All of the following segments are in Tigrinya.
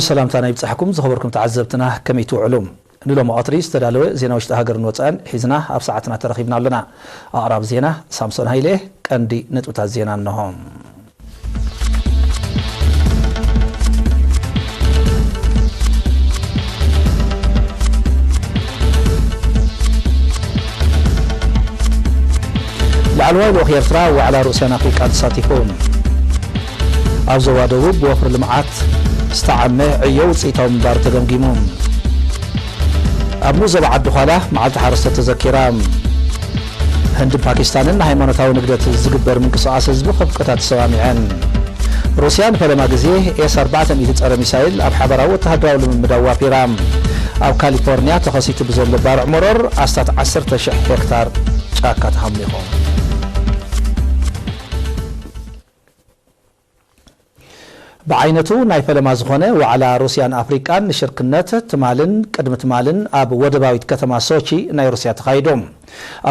ሰላምታና ይብጻሕኩም ዝኸበርኩም ተዓዘብትና፣ ከመይ ትውዕሉ? ንሎሚ ቀትሪ ዝተዳለወ ዜና ውሽጢ ሃገርን ወጻእን ሒዝና ኣብ ሰዓትና ተረኺብና ኣለና። ኣቕራቢ ዜና ሳምሶን ሃይለ። ቀንዲ ነጥብታት ዜና እንሆ። ላዕለዋይ ልኡኽ ኤርትራ ዋዕላ ሩስያን ኣፍሪቃን ተሳቲፉ። ኣብ ዞባ ደቡብ ብወፍሪ ልምዓት ዝተዓመ ዕዮ ውፅኢታዊ ምንባሩ ተገምጊሙ። ኣብ ንኡስ ዞባ ዓዲ ዃላ መዓልቲ ሓረስቶት ተዘኪራ። ህንድን ፓኪስታንን ንሃይማኖታዊ ንግደት ዝግበር ምንቅስቓስ ህዝቢ ከብቅታ ተሰማሚዐን። ሩስያ ንፈለማ ግዜ ኤስ ኣርባዕተ ሚእቲ ጸረ ሚሳይል ኣብ ሓባራዊ ወተሃደራዊ ልምምድ ኣዋፊራ። ኣብ ካሊፎርንያ ተኸሲቱ ብዘሎ ባርዕ መሮር ኣስታት ዓሰርተ ሽሕ ሄክታር ጫካ ተሃሚኹ። ብዓይነቱ ናይ ፈለማ ዝኾነ ዋዕላ ሩስያን ኣፍሪቃን ንሽርክነት ትማልን ቅድሚ ትማልን ኣብ ወደባዊት ከተማ ሶቺ ናይ ሩስያ ተኻይዱ።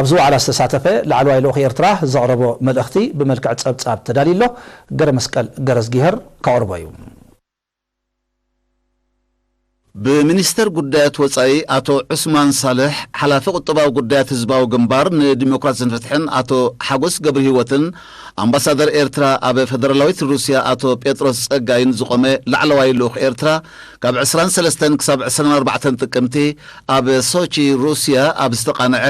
ኣብዚ ዋዕላ ዝተሳተፈ ላዕለዋይ ልኡኽ ኤርትራ ዘቕረቦ መልእኽቲ ብመልክዕ ጸብጻብ ተዳልዩ ኣሎ። ገረ መስቀል ገረዝጊሄር ከቕርቦ እዩ። ብሚኒስተር ጉዳያት ወጻኢ ኣቶ ዑስማን ሳልሕ፣ ሓላፊ ቁጠባዊ ጉዳያት ህዝባዊ ግንባር ንዲሞክራስን ፍትሕን ኣቶ ሓጎስ ገብረ ህይወትን ኣምባሳደር ኤርትራ ኣብ ፈደራላዊት ሩስያ ኣቶ ጴጥሮስ ጸጋይን ዝቖመ ላዕለዋይ ልኡኽ ኤርትራ፣ ካብ ዕስራን ሰለስተን ክሳብ ዕስራን ኣርባዕተን ጥቅምቲ ኣብ ሶቺ ሩስያ ኣብ ዝተቓንዐ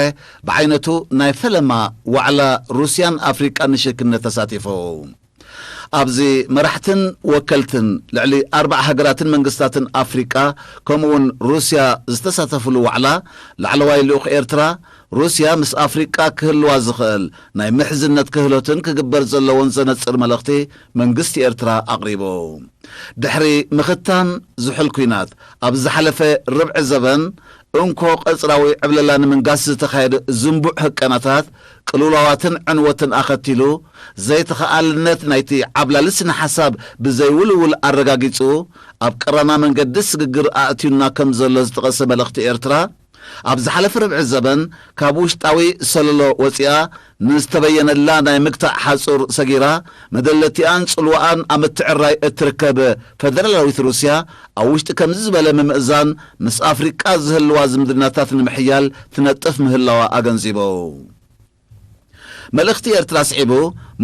ብዓይነቱ ናይ ፈለማ ዋዕላ ሩስያን ኣፍሪቃን ንሽርክነት ተሳቲፉ። ኣብዚ መራሕትን ወከልትን ልዕሊ ኣርባዓ ሃገራትን መንግስታትን ኣፍሪቃ፣ ከምኡውን ሩስያ ዝተሳተፍሉ ዋዕላ፣ ላዕለዋይ ልኡኽ ኤርትራ፣ ሩስያ ምስ ኣፍሪቃ ክህልዋ ዝኽእል ናይ ምሕዝነት ክህሎትን ክግበር ዘለዎን ዘነጽር መልእኽቲ መንግስቲ ኤርትራ ኣቕሪቡ። ድሕሪ ምኽታን ዝሑል ኲናት፣ ኣብ ዝሓለፈ ርብዒ ዘበን እንኮ ቀጽራዊ ዕብለላ ንምንጋስ ዝተኻየደ ዝንቡዕ ህቀናታት፣ ቅልውላዋትን ዕንወትን ኣኸቲሉ፣ ዘይተኸኣልነት ናይቲ ዓብላሊ ስነ ሓሳብ ብዘይውልውል ኣረጋጊጹ፣ ኣብ ቀራና መንገዲ ስግግር ኣእትዩና ከም ዘሎ ዝጠቐሰ መልእኽቲ ኤርትራ፣ ኣብ ዝሓለፈ ርብዒ ዘበን ካብ ውሽጣዊ ሰለሎ ወጺኣ ንዝተበየነላ ናይ ምግታእ ሓጹር ሰጊራ፣ መደለቲኣን ጽልዋኣን ኣብ ምትዕራይ እትርከብ ፈደራላዊት ሩስያ፣ ኣብ ውሽጢ ከምዚ ዝበለ ምምእዛን ምስ ኣፍሪቃ ዝህልዋ ዝምድናታት ንምሕያል ትነጥፍ ምህላዋ ኣገንዚቡ። መልእኽቲ ኤርትራ ኣስዒቡ፣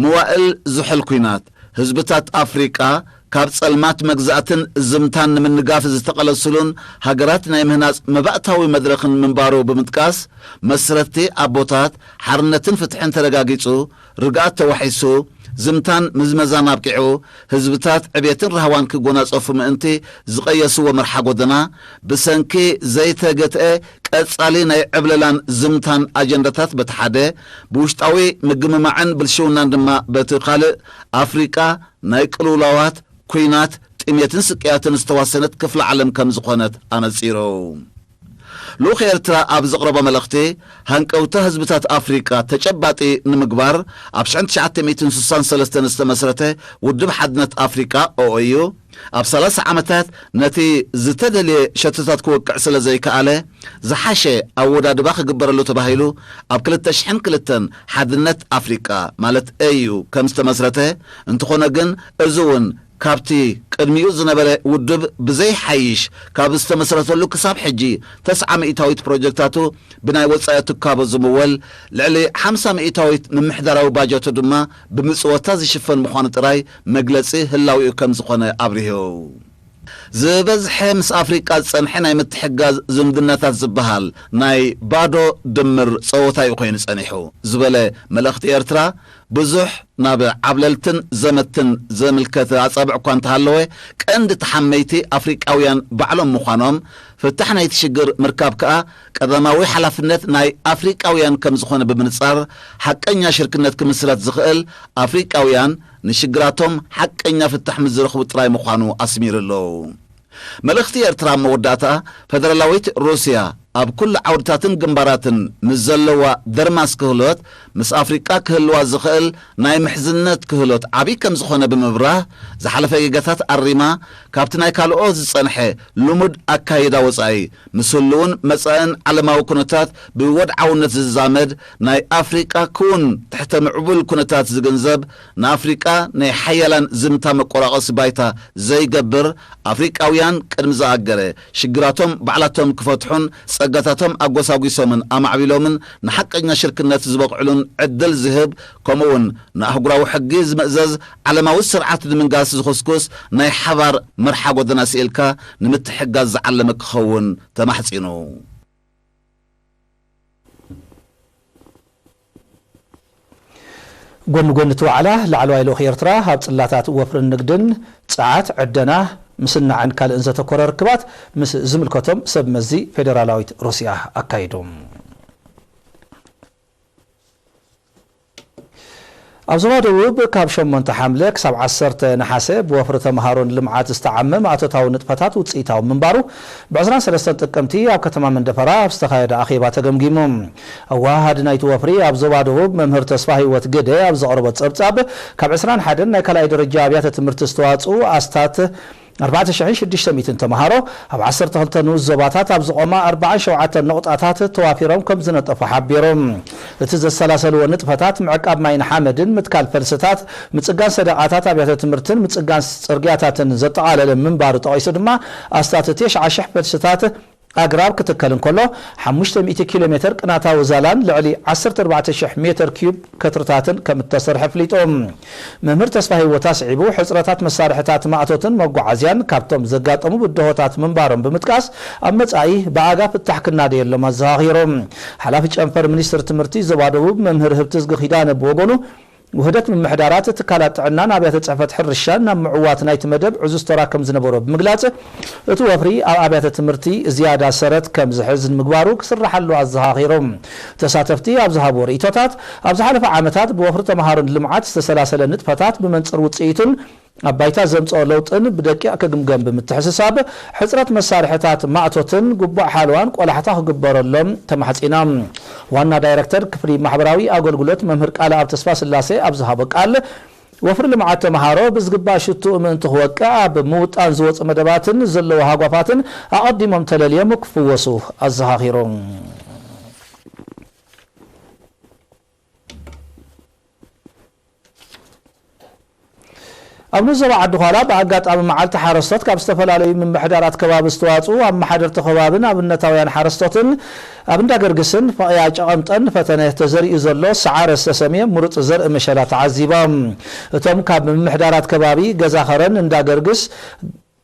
መዋእል ዝሑል ኲናት፣ ህዝብታት ኣፍሪቃ ካብ ጸልማት መግዛእትን ዝምታን ንምንጋፍ ዝተቐለሱሉን ሃገራት ናይ ምህናጽ መባእታዊ መድረኽን ምንባሩ ብምጥቃስ፣ መስረትቲ ኣቦታት፣ ሓርነትን ፍትሕን ተረጋጊጹ፣ ርግኣት ተዋሒሱ፣ ዝምታን ምዝመዛን ኣብቂዑ፣ ህዝብታት ዕቤትን ራህዋን ክጎናጸፉ ምእንቲ ዝቐየስዎ መርሓ ጎደና፣ ብሰንኪ ዘይተገትአ ቀጻሊ ናይ ዕብለላን ዝምታን ኣጀንዳታት በቲ ሓደ፣ ብውሽጣዊ ምግምማዕን ብልሽውናን ድማ በቲ ካልእ፣ ኣፍሪቃ ናይ ቅልውላዋት፣ ኲናት፣ ጥሜትን ስቅያትን ዝተዋሰነት ክፍለ ዓለም ከም ዝኾነት ኣነጺሩ። ልኡኽ ኤርትራ ኣብ ዘቕረቦ መልእኽቲ፣ ሃንቀውታ ህዝብታት ኣፍሪቃ ተጨባጢ ንምግባር፣ ኣብ ሽሕን ትሽዓተ ሚእትን ስሳን ሰለስተን ዝተመስረተ ውድብ ሓድነት ኣፍሪቃ፣ ኦኦዩ፣ ኣብ ሰላሳ ዓመታት ነቲ ዝተደልየ ሸቶታት ክወቅዕ ስለ ዘይከኣለ፣ ዝሓሸ ኣወዳድባ ክግበረሉ ተባሂሉ ኣብ ክልተ ሽሕን ክልተን ሓድነት ኣፍሪቃ፣ ማለት ኤዩ፣ ከም ዝተመስረተ፣ እንተኾነ ግን፣ እዚ እውን ካብቲ ቅድሚኡ ዝነበረ ውድብ ብዘይሓይሽ፣ ካብ ዝተመስረተሉ ክሳብ ሕጂ ተስዓ ሚእታዊት ፕሮጀክታቱ ብናይ ወጻኢ ትካቦ ዝምወል፣ ልዕሊ ሓምሳ ሚእታዊት ምምሕዳራዊ ባጀቱ ድማ ብምጽወታ ዝሽፈን ምዃኑ ጥራይ መግለጺ ህላዊኡ ከም ዝኾነ ኣብሪሁ። ዝበዝሐ ምስ ኣፍሪቃ ዝጸንሐ ናይ ምትሕግጋዝ ዝምድናታት ዝበሃል ናይ ባዶ ድምር ጸወታ እዩ ኮይኑ ጸኒሑ ዝበለ መልእኽቲ ኤርትራ፣ ብዙሕ ናብ ዓብለልትን ዘመትን ዘምልከት ኣጻብዕ እኳ እንተሃለወ፣ ቀንዲ ተሓመይቲ ኣፍሪቃውያን ባዕሎም ምዃኖም፣ ፍታሕ ናይቲ ሽግር ምርካብ ከኣ ቀዳማዊ ሓላፍነት ናይ ኣፍሪቃውያን ከም ዝኾነ ብምንጻር፣ ሓቀኛ ሽርክነት ክምስረት ዝኽእል ኣፍሪቃውያን ንሽግራቶም ሓቀኛ ፍታሕ ምስ ዝረኽቡ ጥራይ ምዃኑ ኣስሚሩ ኣሎ። መልእኽቲ ኤርትራ ኣብ መወዳእታ፣ ፈደራላዊት ሩስያ ኣብ ኩሉ ዓውድታትን ግንባራትን ምስ ዘለዋ ደርማስ ክህሎት ምስ ኣፍሪቃ ክህልዋ ዝኽእል ናይ ምሕዝነት ክህሎት ዓብዪ ከም ዝኾነ ብምብራህ፣ ዝሓለፈ ጌጋታት ኣሪማ፣ ካብቲ ናይ ካልኦት ዝጸንሐ ልሙድ ኣካይዳ ወጻኢ፣ ምስ ህልውን መጻእን ዓለማዊ ኩነታት ብወድዓውነት ዝዛመድ፣ ናይ ኣፍሪቃ ክውን ትሕተ ምዕቡል ኩነታት ዝግንዘብ፣ ንኣፍሪቃ ናይ ሓያላን ዝምታ መቆራቐሲ ባይታ ዘይገብር፣ ኣፍሪቃውያን ቅድሚ ዝኣገረ ሽግራቶም ባዕላቶም ክፈትሑን ጸጋታቶም ኣጎሳጒሶምን ኣማዕቢሎምን ንሓቀኛ ሽርክነት ዝበቕዕሉን ዕድል ዝህብ፣ ከምኡውን ንኣህጉራዊ ሕጊ ዝምእዘዝ ዓለማዊ ስርዓት ንምንጋስ ዝኹስኩስ ናይ ሓባር መርሓ ጎደና ስኢልካ ንምትሕጋዝ ዝዓለመ ክኸውን ተማሕጺኑ። ጎኒ ጎኒ እቲ ዋዕላ፣ ላዕለዋይ ልኡኽ ኤርትራ ኣብ ጽላታት ወፍርን ንግድን፣ ጸዓት፣ ዕደና፣ ምስናዕን ካልእን ዘተኮረ ርክባት ምስ ዝምልከቶም ሰብ መዚ ፌደራላዊት ሩስያ ኣካይዱ። ኣብ ዞባ ደቡብ ካብ ሸሞንተ ሓምለ ክሳብ ዓሰርተ ነሓሰ ብወፍሪ ተምሃሮን ልምዓት ዝተዓመ ማእቶታዊ ንጥፈታት ውጽኢታዊ ምንባሩ፣ ብ ዕስራን ሰለስተን ጥቅምቲ ኣብ ከተማ መንደፈራ ኣብ ዝተኻየደ ኣኼባ ተገምጊሙ። ኣወሃሃዲ ናይቲ ወፍሪ ኣብ ዞባ ደቡብ መምህር ተስፋ ህይወት ግደ ኣብ ዘቕረቦ ጸብጻብ፣ ካብ ዕስራን ሓደን ናይ ካልኣይ ደረጃ ኣብያተ ትምህርቲ ዝተዋጽኡ ኣስታት ኣርባዕተ ሽሕን ሽዱሽተ ሚእትን ተምሃሮ ኣብ ዓሰርተ ክልተ ንኡስ ዞባታት ኣብ ዝቖማ ኣርባዓን ሸውዓተን ነቑጣታት ተዋፊሮም ከም ዝነጠፉ ሓቢሩ። እቲ ዘሰላሰልዎ ንጥፈታት ምዕቃብ ማይን ሓመድን፣ ምትካል ፈልስታት፣ ምጽጋን ሰደቓታት ኣብያተ ትምህርትን ምጽጋን ጽርግያታትን ዘጠቓለለ ምንባሩ ጠቒሱ ድማ፣ ኣስታት ተሽዓ ሽሕ ፈልስታት ኣግራብ ክትከል እንከሎ፣ ሓሙሽተ ሚእቲ ኪሎ ሜተር ቅናታዊ ዛላን ልዕሊ ዓሰርተ ኣርባዕተ ሽሕ ሜተር ኪዩብ ከትርታትን ከም እተሰርሐ ኣፍሊጡ። መምህር ተስፋ ህይወት ኣስዒቡ፣ ሕጽረታት መሳርሕታት ማእቶትን መጓዓዝያን ካብቶም ዘጋጠሙ ብድሆታት ምንባሮም ብምጥቃስ፣ ኣብ መጻኢ ብኣጋ ፍታሕ ክናደየሎም ኣዘኻኺሩ። ሓላፊ ጨንፈር ሚኒስትሪ ትምህርቲ ዞባ ደቡብ መምህር ህብትዝጊ ኪዳነ ብወገኑ፣ ውህደት ምምሕዳራት፣ ትካላት ጥዕናን ኣብያተ ጽሕፈት ሕርሻን ናብ ምዕዋት ናይቲ መደብ ዕዙዝ ተራ ከም ዝነበሮ ብምግላጽ፣ እቲ ወፍሪ ኣብ ኣብያተ ትምህርቲ ዝያዳ ሰረት ከም ዝሕዝ ንምግባሩ ክስርሓሉ ኣዘኻኺሩ። ተሳተፍቲ ኣብ ዝሃብዎ ርእይቶታት፣ ኣብ ዝሓለፈ ዓመታት ብወፍሪ ተምሃሮን ልምዓት ዝተሰላሰለ ንጥፈታት ብመንጽር ውጽኢቱን ኣብ ባይታ ዘምጽኦ ለውጥን ብደቂቕ ክግምገም ብምትሕስሳብ፣ ሕጽረት መሳርሕታት ማእቶትን ግቡእ ሓለዋን ቆላሕታ ክግበረሎም ተማሕጺና። ዋና ዳይረክተር ክፍሊ ማሕበራዊ ኣገልግሎት መምህር ቃለኣብ ተስፋስላሴ ኣብ ዝሃቦ ቃል፣ ወፍሪ ልምዓት ተምሃሮ ብዝግባእ ሽትኡ ምእንቲ ክወቅዕ ኣብ ምውጣን ዝወጹ መደባትን ዘለዉ ሃጓፋትን ኣቐዲሞም ተለልዮም ክፍወሱ ኣዘኻኺሩ። ኣብ ንኡስ ዞባ ዓዲ ዃላ ብኣጋጣሚ መዓልቲ ሓረስቶት ካብ ዝተፈላለዩ ምምሕዳራት ከባቢ ዝተዋፅኡ ኣመሓደርቲ ከባብን ኣብነታውያን ሓረስቶትን ኣብ እንዳገርግስን ፍቕያ ጨቐምጠን ፈተነ ተዘሪኡ ዘሎ ሰዓረ ዝተሰምየ ምሩፅ ዘርኢ መሸላ ተዓዚቦም። እቶም ካብ ምምሕዳራት ከባቢ ገዛ ኸረን እንዳገርግስ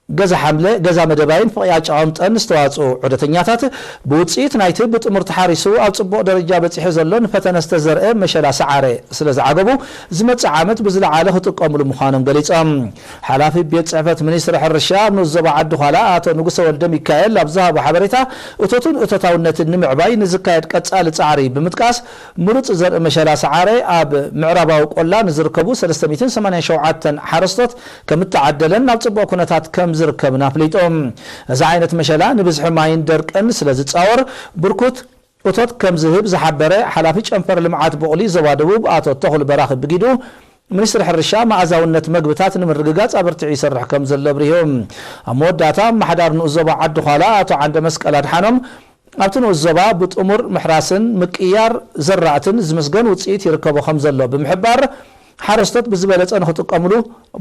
ገዛ ሓምለ፣ ገዛ መደባይን ፍቕያ ጨቐምጠን ዝተዋፅኡ ዑደተኛታት፣ ብውፅኢት ናይቲ ብጥሙር ተሓሪሱ ኣብ ፅቡቕ ደረጃ በፂሑ ዘሎ ንፈተነ ዝተዘርአ መሸላ ሰዓረ ስለ ዝዓገቡ፣ ዝመፅእ ዓመት ብዝለዓለ ክጥቀምሉ ምዃኖም ገሊፆም። ሓላፊ ቤት ፅሕፈት ሚኒስትሪ ሕርሻ ኣብ ንኡስ ዞባ ዓዲ ዃላ ኣቶ ንጉሰ ወልደ ሚካኤል ኣብ ዝሃቦ ሓበሬታ፣ እቶትን እቶታውነትን ንምዕባይ ንዝካየድ ቀፃሊ ፃዕሪ ብምጥቃስ፣ ምሩፅ ዘርኢ መሸላ ሰዓረ ኣብ ምዕራባዊ ቆላ ንዝርከቡ ሰለስተ ሚእትን ሰማንያን ሸውዓተን ሓረስቶት ከም እተዓደለን ናብ ጽቡቕ ኩነታት ከም ዝርከብን ኣፍሊጡ። እዚ ዓይነት መሸላ ንብዝሒ ማይን ደርቅን ስለ ዝጻወር ብርኩት እቶት ከም ዝህብ ዝሓበረ ሓላፊ ጨንፈር ልምዓት ቡቕሊ ዞባ ደቡብ ኣቶ ተኽሉ በራኺ ብጊዱ፣ ሚኒስትሪ ሕርሻ መኣዛውነት መግብታት ንምርግጋጽ ኣበርቲዑ ይሰርሕ ከም ዘሎ ኣብሪሁ። ኣብ መወዳእታ ኣመሓዳሪ ንኡስ ዞባ ዓዲ ዃላ ኣቶ ዓንደ መስቀል ኣድሓኖም ኣብቲ ንኡስ ዞባ ብጥሙር ምሕራስን ምቅያር ዘራእትን ዝምስገን ውፅኢት ይርከቦ ከም ዘሎ ብምሕባር፣ ሓረስቶት ብዝበለፀ ንክጥቀምሉ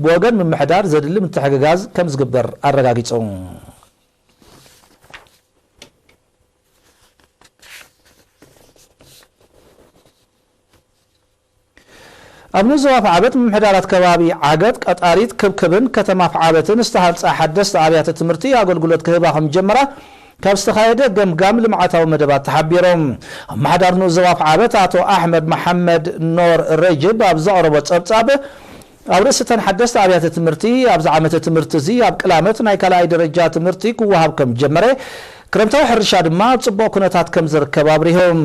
ብወገን ምምሕዳር ዘድሊ ምትሕግጋዝ ከም ዝግበር ኣረጋጊፁ። ኣብ ንኡስ ዞባ ዓፈዓበት ምምሕዳራት ከባቢ ዓገት፣ ቀጣሪት፣ ክብክብን ከተማ ዓፈዓበትን ዝተሃንጻ ሓደስቲ ኣብያተ ትምህርቲ ኣገልግሎት ክህባ ከም ጀመራ ካብ ዝተኻየደ ገምጋም ልምዓታዊ መደባት ተሓቢሮም። ኣመሓዳሪ ንኡስ ዞባ ዓፈዓበት ኣቶ ኣሕመድ መሓመድ ኖር ረጅብ ኣብ ዘቕረቦ ጸብጻብ፣ ኣብ ርእሲ እተን ሓደስቲ ኣብያተ ትምህርቲ፣ ኣብዚ ዓመተ ትምህርቲ እዚ ኣብ ቅላመት ናይ ካልኣይ ደረጃ ትምህርቲ ክወሃብ ከም ጀመረ፣ ክረምታዊ ሕርሻ ድማ ኣብ ጽቡቕ ኩነታት ከም ዝርከብ ኣብሪሆም።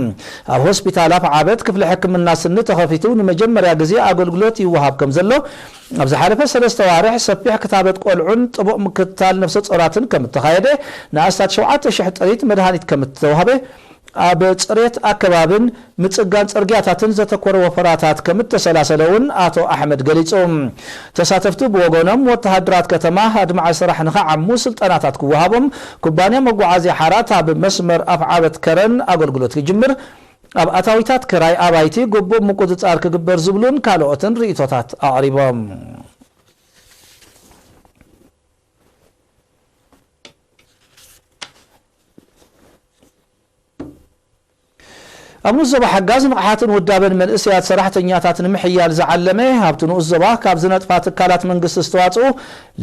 ኣብ ሆስፒታል ኣፍዓበት ክፍሊ ሕክምና ስኒ ተኸፊቱ ንመጀመርያ ግዜ ኣገልግሎት ይወሃብ ከም ዘሎ፣ ኣብ ዝሓለፈ ሰለስተ ዋርሕ ሰፊሕ ክታበት ቆልዑን ጥቡቕ ምክትታል ነፍሰ ጾራትን ከም እተኻየደ፣ ንኣስታት ሸውዓተ ሽሕ ጥሪት መድሃኒት ከም እተዋህበ፣ ኣብ ጽሬት ኣከባብን ምጽጋን ጽርግያታትን ዘተኮረ ወፈራታት ከም እተሰላሰለ እውን ኣቶ ኣሕመድ ገሊጹ። ተሳተፍቲ ብወገኖም፣ ወተሃደራት ከተማ ኣድማዒ ስራሕ ንኸዓሙ ስልጠናታት ክወሃቦም፣ ኩባንያ መጓዓዝያ ሓራት ኣብ መስመር ኣፍዓበት ከረን ኣገልግሎት ክጅምር፣ ኣብ ኣታዊታት ክራይ ኣባይቲ ግቡእ ምቁጽጻር ክግበር ዝብሉን ካልኦትን ርእይቶታት ኣቕሪቦም። ኣብ ንኡስ ዞባ ሓጋዝ ንቕሓትን ውዳበን መንእሰያት ሰራሕተኛታት ንምሕያል ዝዓለመ፣ ኣብቲ ንኡስ ዞባ ካብ ዝነጥፋ ትካላት መንግስቲ ዝተዋጽኡ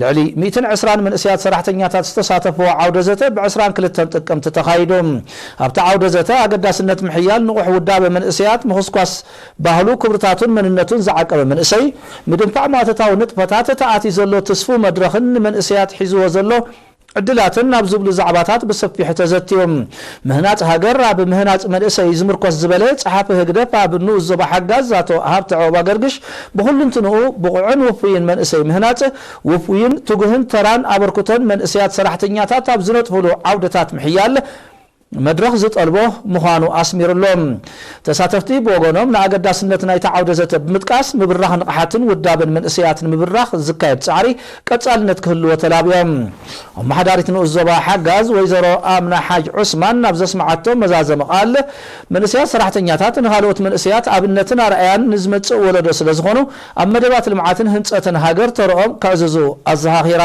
ልዕሊ ሚእትን ዕስራን መንእሰያት ሰራሕተኛታት ዝተሳተፍዎ ዓውደ ዘተ ብ ዕስራን ክልተን ጥቅምቲ ተኻይዱ። ኣብቲ ዓውደ ዘተ ኣገዳስነት ምሕያል ንቑሕ ውዳበ መንእሰያት፣ ምኹስኳስ ባህሉ፣ ክብርታቱን መንነቱን ዝዓቀበ መንእሰይ፣ ምድንፋዕ ማእቶታዊ ንጥፈታት፣ ተኣትዩ ዘሎ ትስፉው መድረኽን ንመንእሰያት ሒዝዎ ዘሎ ዕድላትን ኣብ ዝብሉ ዛዕባታት ብሰፊሑ ተዘትዩ። ምህናጽ ሃገር ኣብ ምህናጽ መንእሰይ ዝምርኮስ ዝበለ ጸሓፊ ህግደፍ ኣብ ንኡስ ዞባ ሓጋዝ ኣቶ ሃብተ ዖባ ገርግሽ፣ ብኹልንትንኡ ብቑዕን ውፉይን መንእሰይ ምህናጽ፣ ውፉይን ትጉህን ተራን ኣበርክቶን መንእሰያት ሰራሕተኛታት ኣብ ዝነጥፍሉ ዓውደታት ምሕያል መድረኽ ዝጠልቦ ምዃኑ ኣስሚሩሎም። ተሳተፍቲ ብወገኖም ንኣገዳስነት ናይቲ ዓውደ ዘተ ብምጥቃስ፣ ምብራኽ ንቕሓትን ውዳበን መንእሰያት ንምብራኽ ዝካየድ ጻዕሪ ቀጻልነት ክህልዎ ተላብዮም። ኣመሓዳሪት ንኡስ ዞባ ሓጋዝ ወይዘሮ ኣምና ሓጅ ዑስማን ናብ ዘስምዓቶ መዛዘሚ ቃል፣ መንእሰያት ሰራሕተኛታት ንኻልኦት መንእሰያት ኣብነትን ኣርኣያን ንዝመጽእ ወለዶ ስለ ዝኾኑ፣ ኣብ መደባት ልምዓትን ህንጸትን ሃገር ተርኦም ከዕዝዙ ኣዘኻኺራ።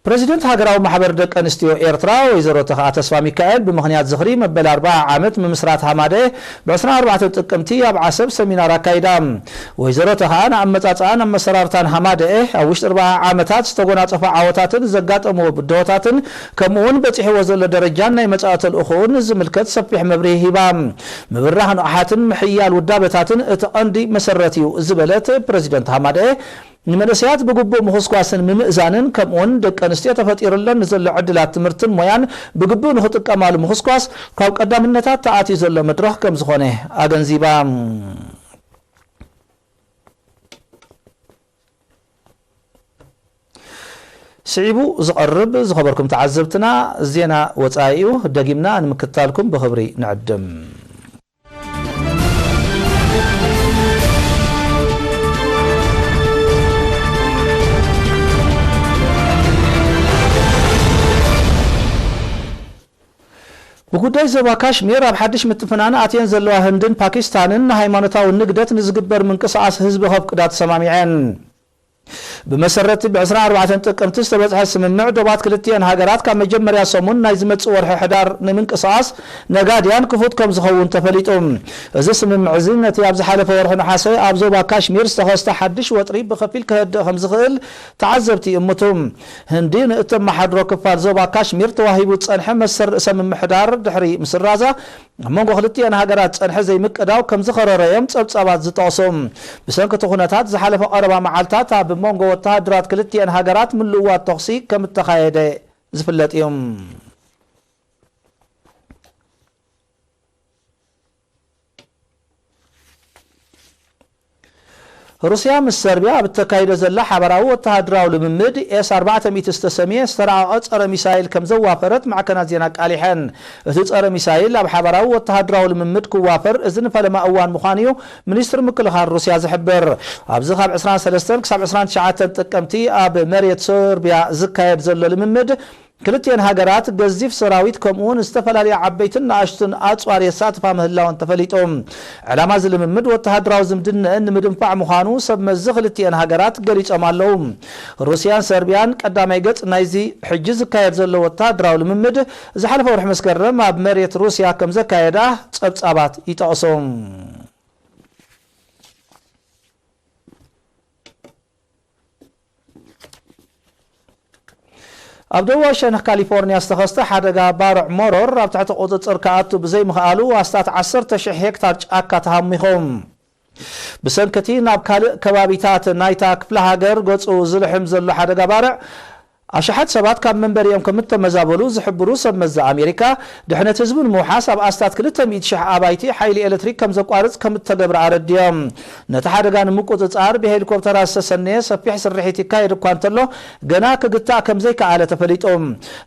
ፕረዚደንት ሃገራዊ ማሕበር ደቂ ኣንስትዮ ኤርትራ ወይዘሮ ተኽኣ ተስፋ ሚካኤል፣ ብምኽንያት ዝኽሪ መበል ኣርብዓ ዓመት ምምስራት ሃማደኤ፣ ብ ዕስራን ኣርባዕተን ጥቅምቲ ኣብ ዓሰብ ሰሚናር ኣካይዳ። ወይዘሮ ተኽኣ ንኣመጻጽኣን ኣመሰራርታን ሃማደኤ፣ ኣብ ውሽጢ ኣርብዓ ዓመታት ዝተጎናጸፎ ዓወታትን ዘጋጠምዎ ብድሆታትን፣ ከምኡ'ውን በጺሕዎ ዘሎ ደረጃን ናይ መጻኢ ተልእኾኡን ዝምልከት ሰፊሕ መብርሂ ሂባ። ምብራኽ ንቕሓትን ምሕያል ውዳበታትን እቲ ቀንዲ መሰረት እዩ ዝበለት ፕረዚደንት ሃማደኤ፣ ንመንእሰያት ብግቡእ ምኹስኳስን ምምእዛንን፣ ከምኡውን ደቂ ኣንስትዮ ተፈጢሩለን ንዘሎ ዕድላት ትምህርትን ሞያን ብግቡእ ንኽጥቀማሉ ምኹስኳስ፣ ካብ ቀዳምነታት ተኣትዩ ዘሎ መድረኽ ከም ዝኾነ ኣገንዚባ። ስዒቡ ዝቐርብ፣ ዝኸበርኩም ተዓዘብትና፣ ዜና ወጻኢ እዩ። ደጊምና ንምክትታልኩም ብኽብሪ ንዕድም። ብጉዳይ ዞባ ካሽሚር ኣብ ሓድሽ ምትፍናን ኣትየን ዘለዋ ህንድን ፓኪስታንን፣ ንሃይማኖታዊ ንግደት ንዝግበር ምንቅስቓስ ህዝቢ ከፍቅዳ ተሰማሚዐን። ብመሰረት ብ ዕስራን ኣርባዕተን ጥቅምቲ ዝተበጽሐ ስምምዕ፣ ዶባት ክልቲኤን ሃገራት ካብ መጀመርያ ሰሙን ናይ ዝመጽእ ወርሒ ሕዳር ንምንቅስቓስ ነጋድያን ክፉት ከም ዝኸውን ተፈሊጡ። እዚ ስምምዕ እዚ ነቲ ኣብ ዝሓለፈ ወርሒ ነሓሰ ኣብ ዞባ ካሽሚር ዝተኸስተ ሓድሽ ወጥሪ ብኸፊል ከህድእ ከም ዝኽእል ተዓዘብቲ ይእምቱ። ህንዲ ንእተመሓድሮ ክፋል ዞባ ካሽሚር ተዋሂቡ ዝጸንሐ መሰል ርእሰ ምምሕዳር ድሕሪ ምስራዛ፣ ኣብ መንጎ ክልቲኤን ሃገራት ጸንሐ ዘይምቅዳው ከም ዝኸረረ እዮም ጸብጻባት ዝጠቕሱ። ብሰንኪ እቲ ኩነታት ዝሓለፈ ቀረባ መዓልታት ኣብ መንጎ ወተሃደራት ክልቲኤን ሃገራት ምልውዋጥ ተኹሲ ከም እተኻየደ ዝፍለጥ እዩ። ሩስያ ምስ ሰርቢያ ኣብ እተካይዶ ዘላ ሓባራዊ ወተሃደራዊ ልምምድ ኤስ ኣርባዕተ ሚእቲ ዝተሰምየ ዝተራቐቐ ጸረ ሚሳይል ከም ዘዋፈረት ማዕከናት ዜና ኣቃሊሐን። እቲ ጸረ ሚሳይል ኣብ ሓባራዊ ወተሃደራዊ ልምምድ ክዋፈር እዚ ንፈለማ እዋን ምዃኑ እዩ ሚኒስትሪ ምክልኻል ሩስያ ዝሕብር። ኣብዚ ካብ ዕስራን ሰለስተን ክሳብ ዕስራን ትሽዓተን ጥቅምቲ ኣብ መሬት ሰርቢያ ዝካየድ ዘሎ ልምምድ፣ ክልቲኤን ሃገራት ገዚፍ ሰራዊት ከምኡውን ዝተፈላለዩ ዓበይትን ንኣሽቱን ኣጽዋር የሳትፋ ምህላወን ተፈሊጡ። ዕላማ እዚ ልምምድ ወተሃደራዊ ዝምድነአን ንምድንፋዕ ምዃኑ ሰብ መዚ ክልቲኤን ሃገራት ገሊጾም ኣለዉ። ሩስያን ሰርቢያን ቀዳማይ ገጽ ናይዚ ሕጂ ዝካየድ ዘሎ ወተሃደራዊ ልምምድ ዝሓለፈ ወርሒ መስከረም ኣብ መሬት ሩስያ ከም ዘካየዳ ጸብጻባት ይጠቕሱ። ኣብ ደቡባዊ ሸነኽ ካሊፎርኒያ ዝተኸስተ ሓደጋ ባርዕ መሮር ኣብ ትሕቲ ቁጽጽር ክኣቱ ብዘይምኽኣሉ ኣስታት ዓሰርተ ሽሕ ሄክታር ጫካ ተሃሚኹ። ብሰንኪ እቲ ናብ ካልእ ከባቢታት ናይታ ክፍለ ሃገር ገጹ ዝልሕም ዘሎ ሓደጋ ባርዕ፣ ኣሽሓት ሰባት ካብ መንበሪኦም ከም እተመዛበሉ ዝሕብሩ ሰብ መዚ ኣሜሪካ፣ ድሕነት ህዝቢ ንምውሓስ ኣብ ኣስታት ክልተ ሚእቲ ሽሕ ኣባይቲ ሓይሊ ኤሌክትሪክ ከም ዘቋርጽ ከም እተገብረ ኣረዲኦም። ነቲ ሓደጋ ንምቁጽጻር ብሄሊኮፕተራት ዝተሰነየ ሰፊሕ ስርሒት ይካየድ እኳ እንተሎ፣ ገና ክግታእ ከም ዘይከኣለ ተፈሊጡ።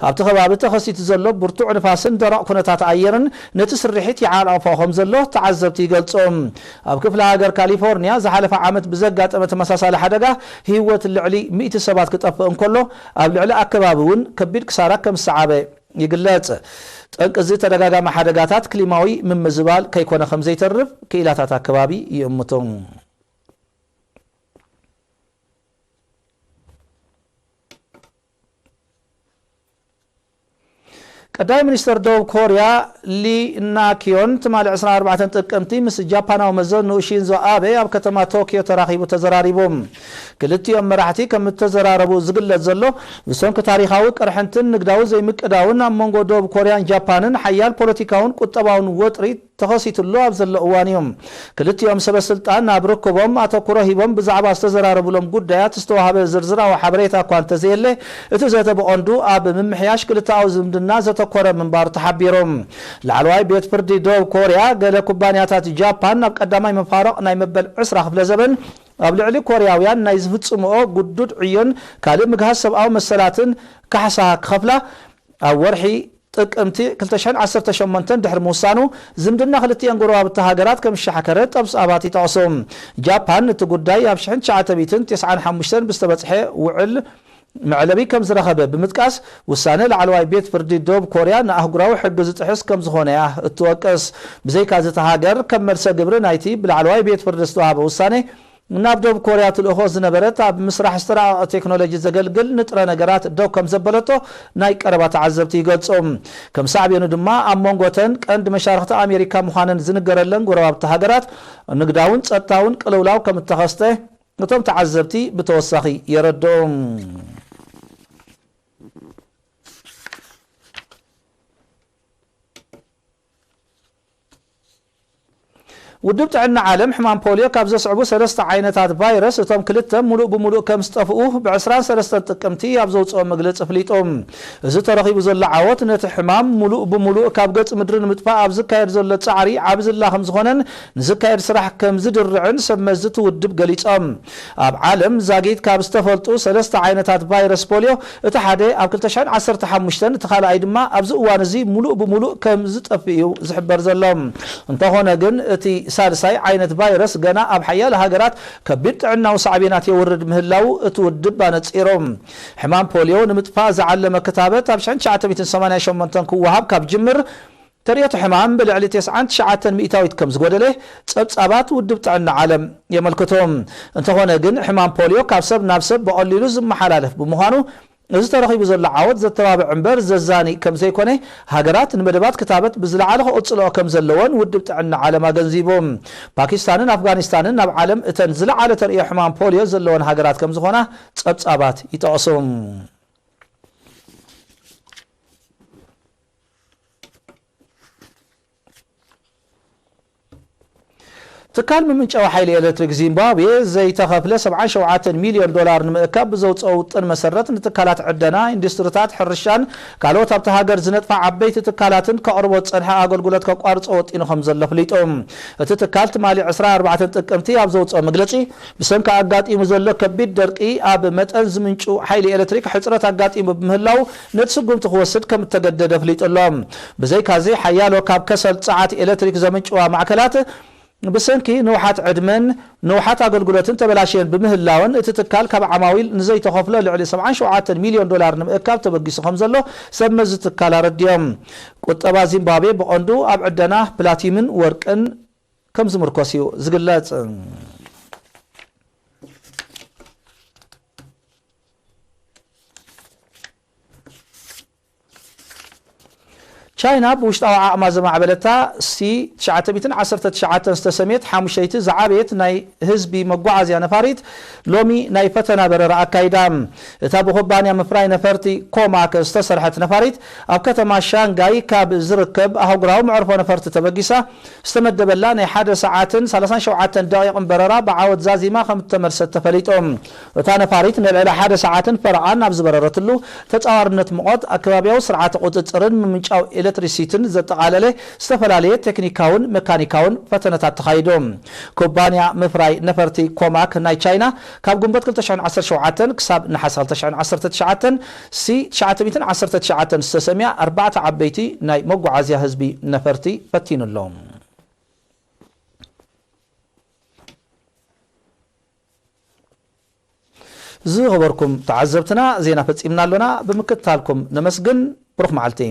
ኣብቲ ከባቢ ተኸሲቱ ዘሎ ብርቱዕ ንፋስን ደረቕ ኩነታት ኣየርን ነቲ ስርሒት ይዓንቐፎ ከም ዘሎ ተዓዘብቲ ይገልጹ። ኣብ ክፍለ ሃገር ካሊፎርኒያ ዝሓለፈ ዓመት ብዘጋጠመ ተመሳሳሊ ሓደጋ ህይወት ልዕሊ ሚእቲ ሰባት ክጠፍእ እንከሎ፣ ኣብ ልዕሊ ኣከባቢ እውን ከቢድ ክሳራ ከም ዝሰዓበ ይግለጽ። ጠንቂ እዚ ተደጋጋሚ ሓደጋታት ክሊማዊ ምምዝባል ከይኮነ ከም ዘይተርፍ ክኢላታት ኣከባቢ ይእምቱ። ቀዳማይ ሚኒስተር ደቡብ ኮርያ ሊ ናኪዮን ትማሊ ዕስራን ኣርባዕተን ጥቅምቲ ምስ ጃፓናዊ መዘንኡ ሺንዞ ኣበ ኣብ ከተማ ቶኪዮ ተራኺቡ ተዘራሪቡ። ክልቲኦም መራሕቲ ከም እተዘራረቡ ዝግለጽ ዘሎ፣ ብሰንኪ ታሪኻዊ ቅርሕንትን ንግዳዊ ዘይምቅዳውን ኣብ መንጎ ደቡብ ኮርያን ጃፓንን ሓያል ፖለቲካውን ቁጠባውን ወጥሪ ተኸሲትሉ ኣብ ዘሎ እዋን እዩ። ክልቲኦም ሰበ ስልጣን ናብ ርክቦም ኣተኩሮ ሂቦም ብዛዕባ ዝተዘራረብሎም ጉዳያት ዝተዋህበ ዝርዝራዊ ሓበሬታ እኳ እንተዘየለ፣ እቲ ዘተ ብቐንዱ ኣብ ምምሕያሽ ክልተኣዊ ዝምድና ዘተኮረ ምንባሩ ተሓቢሩ። ላዕለዋይ ቤት ፍርዲ ደቡብ ኮርያ፣ ገለ ኩባንያታት ጃፓን ናብ ቀዳማይ መፋርቕ ናይ መበል ዕስራ ክፍለ ዘበን ኣብ ልዕሊ ኮርያውያን ናይ ዝፍጽምኦ ግዱድ ዕዮን ካልእ ምግሃስ ሰብኣዊ መሰላትን ካሕሳ ክኸፍላ ኣብ ወርሒ ጥቅምቲ ክልተ ሽሕን ዓሰርተ ሸሞንተን ድሕሪ ምውሳኑ፣ ዝምድና ክልቲኤን ጎረባብቲ ሃገራት ከም ዝሻሕከረ ጸብጻባት ይጠቕሱ። ጃፓን ነቲ ጉዳይ ኣብ ሽሕን ትሽዓተ ሚእትን ተስዓን ሓሙሽተን ብዝተበጽሐ ውዕል መዕለቢ ከም ዝረኸበ ብምጥቃስ፣ ውሳነ ላዕለዋይ ቤት ፍርዲ ደቡብ ኮርያ ንኣህጉራዊ ሕጊ ዝጥሕስ ከም ዝኾነ እያ እትወቅስ። ብዘይካዚ፣ እታ ሃገር ከም መልሰ ግብሪ ናይቲ ብላዕለዋይ ቤት ፍርዲ ዝተዋህበ ውሳነ፣ ናብ ደቡብ ኮርያ ትልእኾ ዝነበረት ኣብ ምስራሕ ዝተራቐቐ ቴክኖሎጂ ዘገልግል ንጥረ ነገራት ደው ከም ዘበለቶ ናይ ቀረባ ተዓዘብቲ ይገልጹ። ከም ሳዕቤኑ ድማ፣ ኣብ መንጎተን ቀንዲ መሻርኽቲ ኣሜሪካ ምዃነን ዝንገረለን ጎረባብቲ ሃገራት፣ ንግዳውን ጸጥታውን ቅልውላው ከም እተኸስተ እቶም ተዓዘብቲ ብተወሳኺ የረድኡ። ውድብ ጥዕና ዓለም፣ ሕማም ፖልዮ ካብ ዘስዕቡ ሰለስተ ዓይነታት ቫይረስ እቶም ክልተ ሙሉእ ብሙሉእ ከም ዝጠፍኡ ብ ዕስራን ሰለስተን ጥቅምቲ ኣብ ዘውፅኦ መግለፂ ኣፍሊጡ። እዚ ተረኺቡ ዘሎ ዓወት፣ ነቲ ሕማም ሙሉእ ብሙሉእ ካብ ገፅ ምድሪ ንምጥፋእ ኣብ ዝካየድ ዘሎ ፃዕሪ ዓቢ ዝላ ከም ዝኾነን ንዝካየድ ስራሕ ከም ዝድርዕን ሰብ መዚ እቲ ውድብ ገሊፆም። ኣብ ዓለም ዛጊት ካብ ዝተፈልጡ ሰለስተ ዓይነታት ቫይረስ ፖልዮ፣ እቲ ሓደ ኣብ ክልተ ሽሕን ዓሰርተ ሓሙሽተን፣ እቲ ካልኣይ ድማ ኣብዚ እዋን እዚ ሙሉእ ብሙሉእ ከም ዝጠፍእ እዩ ዝሕበር ዘሎ። እንተኾነ ግን፣ እቲ ሳልሳይ ዓይነት ቫይረስ ገና ኣብ ሓያለ ሃገራት ከቢድ ጥዕናዊ ሳዕቤናት የውርድ ምህላዉ እቲ ውድብ ኣነጺሩ። ሕማም ፖልዮ ንምጥፋእ ዝዓለመ ክታበት ኣብ ሽሕን ትሽዓተ ሚእትን ሰማንያን ሸሞንተን ክወሃብ ካብ ጅምር፣ ተርእዮት ሕማም ብልዕሊ ተስዓን ትሽዓተን ሚእታዊት ከም ዝጎደለ ጸብጻባት ውድብ ጥዕና ዓለም የመልክቱ። እንተኾነ ግን፣ ሕማም ፖልዮ ካብ ሰብ ናብ ሰብ ብቐሊሉ ዝመሓላለፍ ብምዃኑ፣ እዚ ተረኺቡ ዘሎ ዓወት ዘተባብዕ እምበር ዘዛኒ ከም ዘይኮነ፣ ሃገራት ንመደባት ክታበት ብዝለዓለ ክቕጽልኦ ከም ዘለወን ውድብ ጥዕና ዓለም ኣገንዚቡ። ፓኪስታንን ኣፍጋኒስታንን ናብ ዓለም እተን ዝለዓለ ተርእዮ ሕማም ፖልዮ ዘለወን ሃገራት ከም ዝኾና ጸብጻባት ይጠቕሱ። ትካል ምምንጫዊ ሓይሊ ኤሌክትሪክ ዚምባብዌ ዘይተኸፍለ ሰብዓን ሸውዓተን ሚልዮን ዶላር ንምእካብ ብዘውፅኦ ውጥን መሰረት፣ ንትካላት ዕደና፣ ኢንዱስትሪታት፣ ሕርሻን ካልኦት ኣብቲ ሃገር ዝነጥፋ ዓበይቲ ትካላትን ከቕርቦ ዝፀንሐ ኣገልግሎት ከቋርፆ ወጢኑ ከም ዘሎ ኣፍሊጡ። እቲ ትካል ትማሊ ዕስራን ኣርባዕተን ጥቅምቲ ኣብ ዘውፅኦ መግለፂ፣ ብሰንኪ ኣጋጢሙ ዘሎ ከቢድ ደርቂ ኣብ መጠን ዝምንጩ ሓይሊ ኤሌክትሪክ ሕፅረት ኣጋጢሙ ብምህላው፣ ነቲ ስጉምቲ ክወስድ ከም እተገደደ ኣፍሊጡ ኣሎ። ብዘይካዚ፣ ሓያሎ ካብ ከሰል ጸዓት ኤሌክትሪክ ዘምንጭዋ ማዕከላት ብሰንኪ ንውሓት ዕድመን ንውሓት ኣገልግሎትን ተበላሽየን ብምህላወን፣ እቲ ትካል ካብ ዓማዊል ንዘይተኸፍሎ ልዕሊ ሰብዓን ሸውዓተን ሚልዮን ዶላር ንምእካብ ተበጊሱ ከም ዘሎ ሰብ መዚ ትካል ኣረዲኦም። ቁጠባ ዚምባብዌ ብቐንዱ ኣብ ዕደና ፕላቲምን ወርቅን ከም ዝምርኮስ እዩ ዝግለጽ። ቻይና ብውሽጣዊ ዓቕማ ዘማዕበለታ ሲ ትሽዓተ ሚእትን ዓሰርተ ትሽዓተን ዝተሰምየት ሓሙሸይቲ ዝዓበየት ናይ ህዝቢ መጓዓዝያ ነፋሪት ሎሚ ናይ ፈተና በረራ ኣካይዳ። እታ ብኩባንያ ምፍራይ ነፈርቲ ኮማክ ዝተሰርሐት ነፋሪት ኣብ ከተማ ሻንጋይ ካብ ዝርከብ ኣህጉራዊ መዕርፎ ነፈርቲ ተበጊሳ ዝተመደበላ ናይ ሓደ ሰዓትን ሰላሳን ሸውዓተን ደቂቕን በረራ ብዓወት ዛዚማ ከም እተመልሰት ተፈሊጡ። እታ ነፋሪት ንልዕሊ ሓደ ሰዓትን ፈረቓን ኣብ ዝበረረትሉ ተጻዋርነት ሙቐት፣ ኣከባቢያዊ ስርዓተ ቁጽጽርን ምምንጫው ኤሌክትሪሲቲን ዘጠቓለለ ዝተፈላለየ ቴክኒካውን መካኒካውን ፈተነታት ተኻይዱ። ኩባንያ ምፍራይ ነፈርቲ ኮማክ ናይ ቻይና ካብ ግንቦት ክልተ ሽሕን ዓሰርተ ሸውዓተን ክሳብ ነሓሰ ክልተ ሽሕን ዓሰርተ ትሽዓተን ሲ ትሽዓተ ሚእትን ዓሰርተ ትሽዓተን ዝተሰምያ ኣርባዕተ ዓበይቲ ናይ መጓዓዝያ ህዝቢ ነፈርቲ ፈቲኑ ኣሎ። ዝኸበርኩም ተዓዘብትና፣ ዜና ፈጺምና ኣሎና። ብምክትታልኩም ነመስግን። ብሩኽ መዓልቲ።